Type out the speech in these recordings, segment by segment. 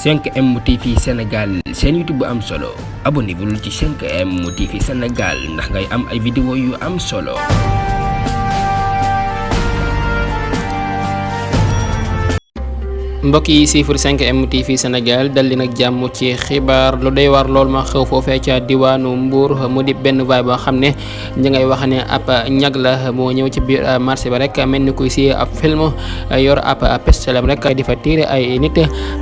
5M TV Sénégal seen YouTube bu am solo abonnez-vous ci 5M TV Sénégal ndax ngay am ay vidéo yu am solo. mbokk yi siifur 5M TV Sénégal dal di nag jàmm ci xibaar lu doy war lool ma xew foofee ca diwaanu Mbour mu di benn waay boo xam ne ñi ngay wax ne ab ñag la moo ñëw ci biir marché ba rek mel ni kuy si ab film yor ab pistolet rek di fa tiire ay nit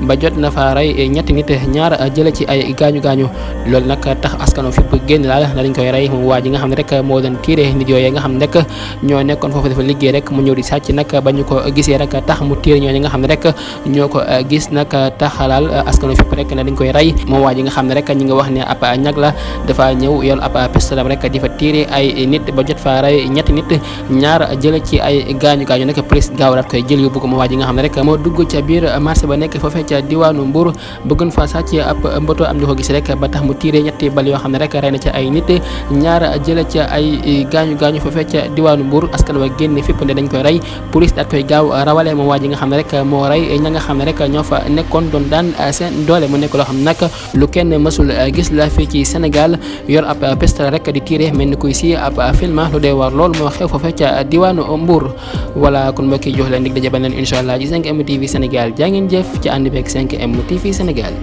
ba jot na fa rey ñetti nit ñaar jële ci ay gaañu gaañu loolu nag tax askano fépp génn daal na dañ koy rey moom waa ji nga xam ne rek moo doon tiire nit yooyu nga xam ne rek ñoo nekkoon foofu dafa liggéey rek mu ñëw di sàcc nag ba ñu ko gisee rek tax mu tiire ñooñu nga xam ne rek ñoo ko gis nag taxalal askanu fépp rek ne dañ koy rey moom waa ji nga xam ne rek ñi nga wax ne ab ñag la dafa ñëw yor ab pistolet rek di fa tiire ay nit ba jot fa rey ñetti nit ñaar jële ci ay gaañu gaañu nag police gaaw daat koy jël yóbbu ko moom waa ji nga xam ne rek moo dugg ca biir marché ba nekk foofee ca diwaanu Mbour bëggoon fa sàcc ab mboto am di ko gis rek ba tax mu tiire ñetti bal yoo xam ne rek rey na ci ay nit ñaar jële ci ay gaañu gaañu foofee ca diwaanu Mbour askan wa génn fépp ne dañ koy rey police daat koy gaaw rawale moom waa ji nga xam ne rek moo rey ña nga xam ne rek ñoo fa nekkoon doon daan seen doole mu nekk loo xam ne nag lu kenn mësul gis la fii ci Sénégal yor ab pistolet rek di tiire mel ni kuy si ab film lu dee war lool moo xew foofu ca diwaanu Mbour wala kon mbokk yi jox leen dig daje ba leen incha allah ci 5M TV Sénégal jaa ngeen jëf ci ànd beeg 5M TV Sénégal.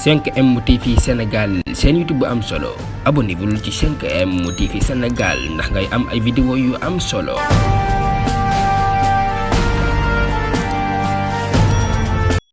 5M TV Sénégal seen YouTube bu am solo abonnez-vous ci 5M TV Sénégal ndax ngay am ay vidéo yu am solo.